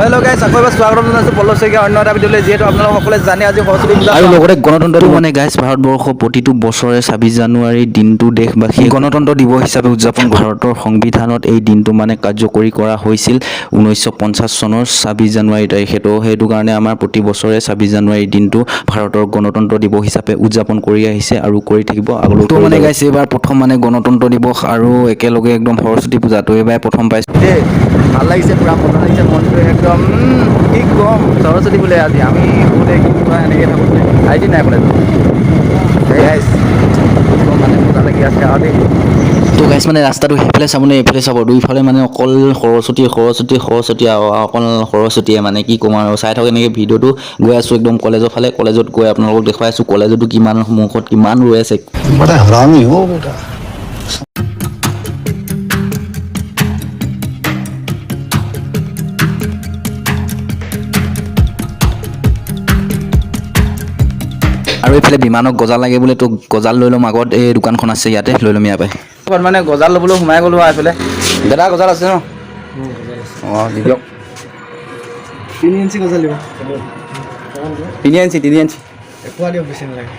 Hello' গাইছ, আকৌ এবাৰ স্বাগতম জনাইছোঁ পল্লৱ শইকীয়া অন্য এটা ভিডিঅ'লৈ। যিহেতু আপোনালোক সকলোৱে জানে, আজি সৰস্বতী পূজা। আৰু লগতে গণতন্ত্ৰ মানে গাইছ, ভাৰতবৰ্ষৰ প্ৰতিটো বছৰে 26 জানুৱাৰী দিনটো দেশবাসী গণতন্ত্ৰ দিৱস হিচাপে উদযাপন কৰে। ভাৰতৰ সংবিধানত এই দিনটো মানে কাৰ্যকৰী কৰা হৈছিল 1950 চনৰ 26 জানুৱাৰী তাৰিখে। তো সেইটো কাৰণে আমাৰ প্ৰতি বছৰে 26 জানুৱাৰী দিনটো ভাৰতৰ গণতন্ত্ৰ দিৱস হিচাপে উদযাপন কৰি আহিছে আৰু কৰি থাকিব আগলৈ। তো মানে গাইছ, এইবাৰ প্ৰথম মানে গণতন্ত্ৰ দিৱস আৰু একেলগে একদম সৰস্বতী পূজাটো এইবাৰ প্ৰথম পাইছোঁ। দেই, ভাল লাগিছে, পূৰা মজা লাগিছে মনটো একদম। কি ক'ম, সৰস্বতী বোলে আজি আমি সৰুতে কি কিবা এনেকৈ থাকোঁ, IT নাই কলেজত। গাইছ, কি ক'ম, মানে মজা লাগি আছে আৰু দেই। তো গাইছ, মানে ৰাস্তাটো সেইফালে চাব নে এইফালে চাব, দুইফালে মানে অকল সৰস্বতী, সৰস্বতী, সৰস্বতী আৰু অকল সৰস্বতীয়ে। মানে কি ক'ম আৰু, চাই থাকক এনেকৈ ভিডিঅ'টো। গৈ আছোঁ একদম কলেজৰ ফালে। কলেজত গৈ আপোনালোকক দেখুৱাই আছোঁ কলেজতো কিমান সন্মুখত কিমান ৰৈ আছে। बड़ा हरामी हो बेटा। আৰু এইফালে বিমানক গজাল লাগে বোলে, তো গজাল লৈ ল'ম। আগত এই দোকানখন আছে, ইয়াতে লৈ ল'ম ইয়াৰ পৰাই। ক'ত মানে গজাল ল'বলৈ সোমাই গ'লোঁ আৰু এইফালে। দাদা, গজাল আছে ন? অঁ, দি দিয়ক। 3 ইঞ্চি গজাল দিব। 3 ইঞ্চি, 3 ইঞ্চি। এপোৱা দিয়ক, বেছি নালাগে।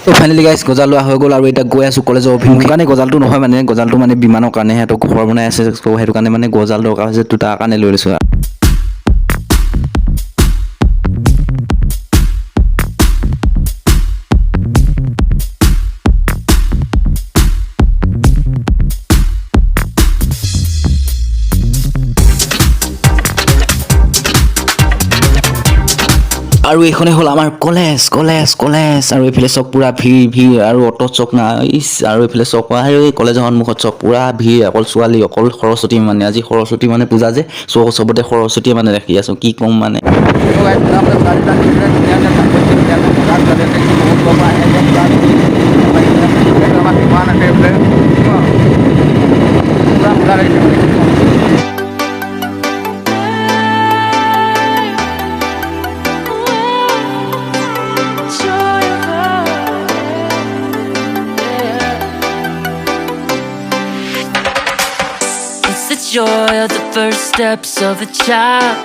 তো ফাইনেলি গাইছ, গজাল লোৱা হৈ গ'ল আৰু এতিয়া গৈ আছোঁ কলেজৰ অভিমুখে। কাৰণে গজালটো নহয়, মানে গজালটো মানে বিমানৰ কাৰণে, সিহঁতক ঘৰ বনাই আছে, তো সেইটো কাৰণে মানে গজাল দৰকাৰ হৈছে, তো তাৰ কাৰণে লৈ লৈছোঁ। আৰু এইখনেই হ'ল আমাৰ কলেজ, কলেজ, কলেজ। আৰু এইফালে চব পূৰা ভিৰ ভিৰ আৰু অ'ত চক না ইচ। আৰু এইফালে চক, আৰু এই কলেজৰ সন্মুখত চব পূৰা ভিৰ, অকল ছোৱালী, অকল সৰস্বতী। মানে আজি সৰস্বতী মানে পূজা যে চবতে সৰস্বতীয়ে মানে দেখি আছোঁ, কি ক'ম মানে। তো গাইছ, পূজা মানে ছোৱালী ছোৱালী ধুনীয়া ধুনীয়া কৰিছে, ধুনীয়া ধুনীয়া মজা ছোৱালী আছে। বহুত দূৰৰ পৰা আহে, একদম পূৰা একদম। আমাৰ বিমান আছে এইফালে, পূৰা মজা লাগিছে মানে। Joy of yeah. It's the joy of the first steps of a child.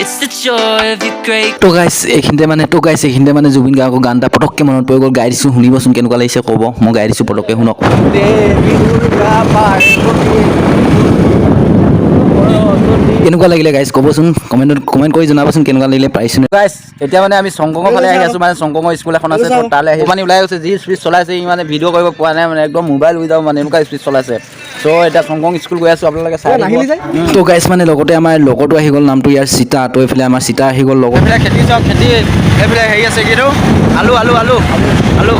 It's the joy of your great তো গাইছ, এইখিনিতে মানে জুবিন গাৰ্গৰ গান এটা পটককৈ মনত পৰি গ'ল, গাই দিছোঁ, শুনিবচোন, কেনেকুৱা লাগিছে ক'ব। মই গাই দিছোঁ, পটককৈ শুনক। দেৱী দুৰ্গা পাৰ্বতী। কেনেকুৱা লাগিলে গাইছ ক'বচোন, কমেণ্টত কমেণ্ট কৰি জনাবচোন কেনেকুৱা লাগিলে, পাৰিছোঁ। গাইছ, এতিয়া মানে আমি শংকৰৰ ফালে আহি আছোঁ। মানে শংকৰৰ স্কুল এখন আছে, তো তালৈ আহি মানে ওলাই গৈছে। যি স্পীড চলাইছে ই, মানে ভিডিঅ' কৰিব পৰা নাই, মানে একদম মোবাইল উই যাব, মানে এনেকুৱা স্পীড চলাইছে। চ' এতিয়া শংকৰ স্কুল গৈ আছোঁ, আপোনালোকে চাই থাকিব। নাহিলি যে? তো গাইছ, মানে লগতে আমাৰ লগতো আহি গ'ল, নামটো ইয়াৰ সীতা। তো এইফালে আমাৰ সীতা আহি গ'ল লগত। এইফালে খেতি চাওক, খেতি। এইফালে হেৰি আছে, কি এইটো, আলু, আলু, আলু, আলু।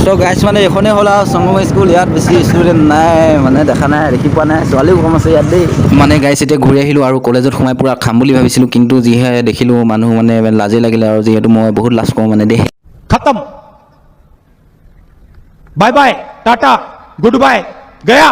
চ' গাইছ, মানে এইখনেই হ'ল আৰু শংকৰ স্কুল। ইয়াত বেছি ষ্টুডেণ্ট নাই, মানে দেখা নাই, দেখি পোৱা নাই, ছোৱালীও কম আছে ইয়াত দেই। মানে গাইছ, এতিয়া ঘূৰি আহিলোঁ আৰু কলেজত সোমাই পূৰা খাম বুলি ভাবিছিলোঁ, কিন্তু যিহে দেখিলোঁ মানুহ, মানে লাজেই লাগিলে আৰু যিহেতু মই বহুত লাজ কৰোঁ মানে দেই। खत्म, bye bye, tata, good bye, गया।